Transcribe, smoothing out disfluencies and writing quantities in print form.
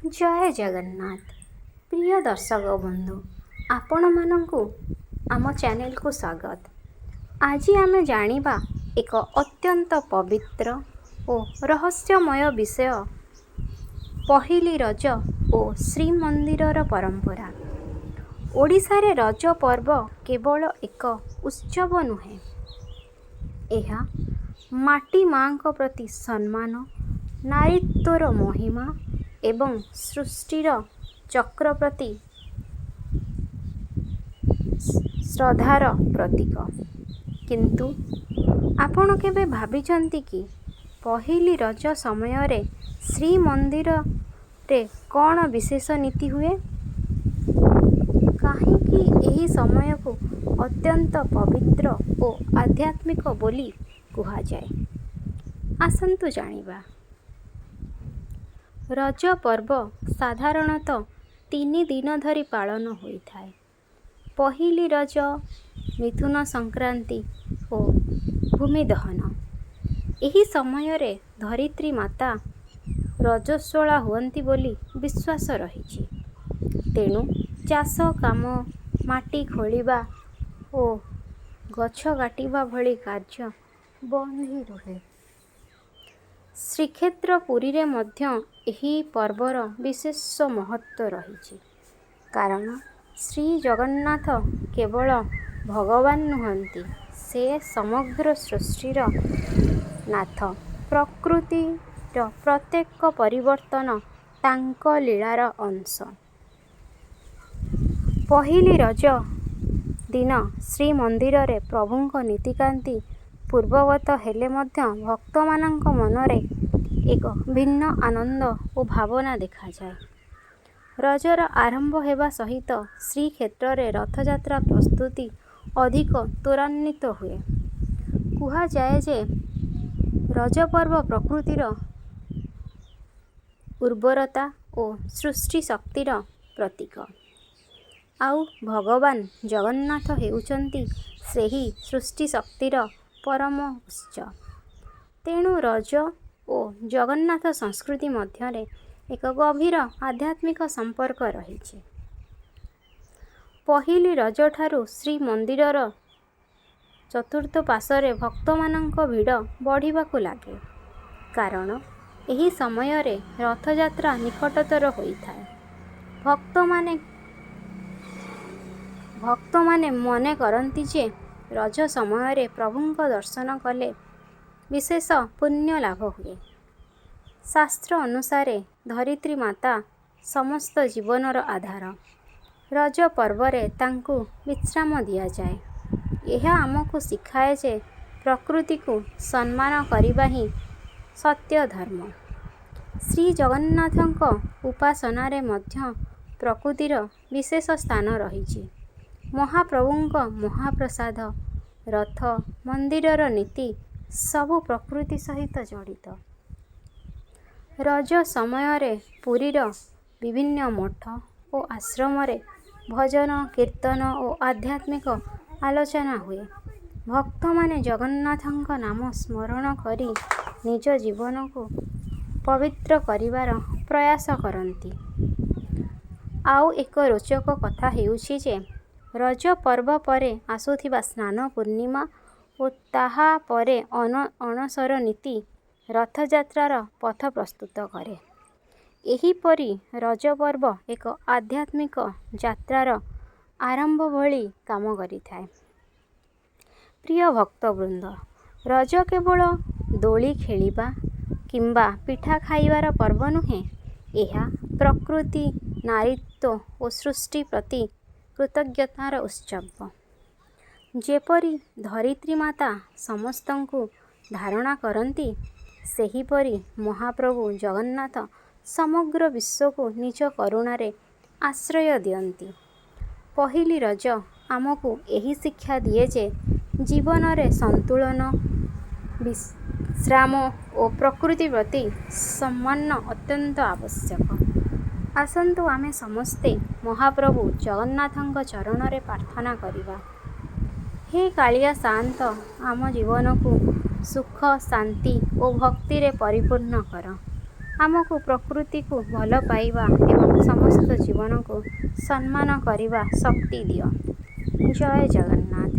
ଜୟ ଜଗନ୍ନାଥ। ପ୍ରିୟ ଦର୍ଶକ ବନ୍ଧୁ, ଆପଣମାନଙ୍କୁ ଆମ ଚ୍ୟାନେଲକୁ ସ୍ୱାଗତ। ଆଜି ଆମେ ଜାଣିବା ଏକ ଅତ୍ୟନ୍ତ ପବିତ୍ର ଓ ରହସ୍ୟମୟ ବିଷୟ, ପହିଲି ରଜ ଓ ଶ୍ରୀମନ୍ଦିରର ପରମ୍ପରା। ଓଡ଼ିଶାରେ ରଜ ପର୍ବ କେବଳ ଏକ ଉତ୍ସବ ନୁହେଁ, ଏହା ମାଟି ମାଆଙ୍କ ପ୍ରତି ସମ୍ମାନ, ନାରୀତ୍ୱର ମହିମା ଏବଂ ସୃଷ୍ଟିର ଚକ୍ର ପ୍ରତି ଶ୍ରଦ୍ଧାର ପ୍ରତୀକ। କିନ୍ତୁ ଆପଣ କେବେ ଭାବିଛନ୍ତି କି, ପହିଲି ରଜ ସମୟରେ ଶ୍ରୀମନ୍ଦିରରେ କ'ଣ ବିଶେଷ ନୀତି ହୁଏ? କାହିଁକି ଏହି ସମୟକୁ ଅତ୍ୟନ୍ତ ପବିତ୍ର ଓ ଆଧ୍ୟାତ୍ମିକ ବୋଲି କୁହାଯାଏ? ଆସନ୍ତୁ ଜାଣିବା। ରଜ ପର୍ବ ସାଧାରଣତଃ 3 ଦିନ ଧରି ପାଳନ ହୋଇଥାଏ: ପହିଲି ରଜ, ମିଥୁନ ସଂକ୍ରାନ୍ତି ଓ ଭୂମି ଦହନ। ଏହି ସମୟରେ ଧରିତ୍ରୀ ମାତା ରଜସ୍ୱଳା ହୁଅନ୍ତି ବୋଲି ବିଶ୍ୱାସ ରହିଛି। ତେଣୁ ଚାଷ କାମ, ମାଟି ଖୋଳିବା ଓ ଗଛ କାଟିବା ଭଳି କାର୍ଯ୍ୟ ବନ୍ଦ ରୁହେ। ଶ୍ରୀକ୍ଷେତ୍ର ପୁରୀରେ ମଧ୍ୟ ଏହି ପର୍ବର ବିଶେଷ ମହତ୍ତ୍ୱ ରହିଛି, କାରଣ ଶ୍ରୀଜଗନ୍ନାଥ କେବଳ ଭଗବାନ ନୁହଁନ୍ତି, ସେ ସମଗ୍ର ସୃଷ୍ଟିର ନାଥ। ପ୍ରକୃତିର ପ୍ରତ୍ୟେକ ପରିବର୍ତ୍ତନ ତାଙ୍କ ଲୀଳାର ଅଂଶ। ପହିଲି ରଜ ଦିନ ଶ୍ରୀମନ୍ଦିରରେ ପ୍ରଭୁଙ୍କ ନୀତିକାନ୍ତି ପୂର୍ବବତ୍ ହେଲେ ମଧ୍ୟ ଭକ୍ତମାନଙ୍କ ମନରେ ଏକ ଭିନ୍ନ ଆନନ୍ଦ ଓ ଭାବନା ଦେଖାଯାଏ। ରଜର ଆରମ୍ଭ ହେବା ସହିତ ଶ୍ରୀକ୍ଷେତ୍ରରେ ରଥଯାତ୍ରା ପ୍ରସ୍ତୁତି ଅଧିକ ତ୍ୱରାନ୍ୱିତ ହୁଏ। କୁହାଯାଏ ଯେ ରଜ ପର୍ବ ପ୍ରକୃତିର ଉର୍ବରତା ଓ ସୃଷ୍ଟି ଶକ୍ତିର ପ୍ରତୀକ, ଆଉ ଭଗବାନ ଜଗନ୍ନାଥ ହେଉଛନ୍ତି ସେହି ସୃଷ୍ଟିଶକ୍ତିର ପରମ ଉତ୍ସ। ତେଣୁ ରଜ ଓ ଜଗନ୍ନାଥ ସଂସ୍କୃତି ମଧ୍ୟରେ ଏକ ଗଭୀର ଆଧ୍ୟାତ୍ମିକ ସମ୍ପର୍କ ରହିଛି। ପହିଲି ରଜଠାରୁ ଶ୍ରୀମନ୍ଦିରର ଚତୁଃପାର୍ଶ୍ୱରେ ଭକ୍ତମାନଙ୍କ ଭିଡ଼ ବଢ଼ିବାକୁ ଲାଗେ, କାରଣ ଏହି ସମୟରେ ରଥଯାତ୍ରା ନିକଟତର ହୋଇଥାଏ। ଭକ୍ତମାନେ ମନେ କରନ୍ତି ଯେ ରଜ ସମୟରେ ପ୍ରଭୁଙ୍କ ଦର୍ଶନ କଲେ ବିଶେଷ ପୁଣ୍ୟ ଲାଭ ହୁଏ। ଶାସ୍ତ୍ର ଅନୁସାରେ ଧରିତ୍ରୀ ମାତା ସମସ୍ତ ଜୀବନର ଆଧାର। ରଜ ପର୍ବରେ ତାଙ୍କୁ ବିଶ୍ରାମ ଦିଆଯାଏ। ଏହା ଆମକୁ ଶିଖାଏ ଯେ ପ୍ରକୃତିକୁ ସମ୍ମାନ କରିବା ହିଁ ସତ୍ୟ ଧର୍ମ। ଶ୍ରୀଜଗନ୍ନାଥଙ୍କ ଉପାସନାରେ ମଧ୍ୟ ପ୍ରକୃତିର ବିଶେଷ ସ୍ଥାନ ରହିଛି। ମହାପ୍ରଭୁଙ୍କ ମହାପ୍ରସାଦ, ରଥ, ମନ୍ଦିରର ନୀତି ସବୁ ପ୍ରକୃତି ସହିତ ଜଡ଼ିତ। ରଜ ସମୟରେ ପୁରୀର ବିଭିନ୍ନ ମଠ ଓ ଆଶ୍ରମରେ ଭଜନ, କୀର୍ତ୍ତନ ଓ ଆଧ୍ୟାତ୍ମିକ ଆଲୋଚନା ହୁଏ। ଭକ୍ତମାନେ ଜଗନ୍ନାଥଙ୍କ ନାମ ସ୍ମରଣ କରି ନିଜ ଜୀବନକୁ ପବିତ୍ର କରିବାର ପ୍ରୟାସ କରନ୍ତି। ଆଉ ଏକ ରୋଚକ କଥା ହେଉଛି ଯେ ରଜ ପର୍ବ ପରେ ଆସୁଥିବା ସ୍ନାନ ପୂର୍ଣ୍ଣିମା ଓ ତାହା ପରେ ଅଣସର ନୀତି ରଥଯାତ୍ରାର ପଥ ପ୍ରସ୍ତୁତ କରେ। ଏହିପରି ରଜ ପର୍ବ ଏକ ଆଧ୍ୟାତ୍ମିକ ଯାତ୍ରାର ଆରମ୍ଭ ଭଳି କାମ କରିଥାଏ। ପ୍ରିୟ ଭକ୍ତବୃନ୍ଦ, ରଜ କେବଳ ଦୋଳି ଖେଳିବା କିମ୍ବା ପିଠା ଖାଇବାର ପର୍ବ ନୁହେଁ। ଏହା ପ୍ରକୃତି, ନାରୀତ୍ୱ ଓ ସୃଷ୍ଟି ପ୍ରତି କୃତଜ୍ଞତାର ଉତ୍ସବ। ଯେପରି ଧରିତ୍ରୀ ମାତା ସମସ୍ତଙ୍କୁ ଧାରଣ କରନ୍ତି, ସେହିପରି ମହାପ୍ରଭୁ ଜଗନ୍ନାଥ ସମଗ୍ର ବିଶ୍ୱକୁ ନିଜ କରୁଣାରେ ଆଶ୍ରୟ ଦିଅନ୍ତି। ପହିଲି ରଜ ଆମକୁ ଏହି ଶିକ୍ଷା ଦିଏ ଯେ ଜୀବନରେ ସନ୍ତୁଳନ, ବିଶ୍ରାମ ଓ ପ୍ରକୃତି ପ୍ରତି ସମ୍ମାନ ଅତ୍ୟନ୍ତ ଆବଶ୍ୟକ। ଆସନ୍ତୁ ଆମେ ସମସ୍ତେ ମହାପ୍ରଭୁ ଜଗନ୍ନାଥଙ୍କ ଚରଣରେ ପ୍ରାର୍ଥନା କରିବା: ହେ କାଳିଆ ସାଆନ୍ତ, ଆମ ଜୀବନକୁ ସୁଖ, ଶାନ୍ତି ଓ ଭକ୍ତିରେ ପରିପୂର୍ଣ୍ଣ କର। ଆମକୁ ପ୍ରକୃତିକୁ ଭଲ ପାଇବା ଏବଂ ସମସ୍ତ ଜୀବନକୁ ସମ୍ମାନ କରିବା ଶକ୍ତି ଦିଅ। ଜୟ ଜଗନ୍ନାଥ।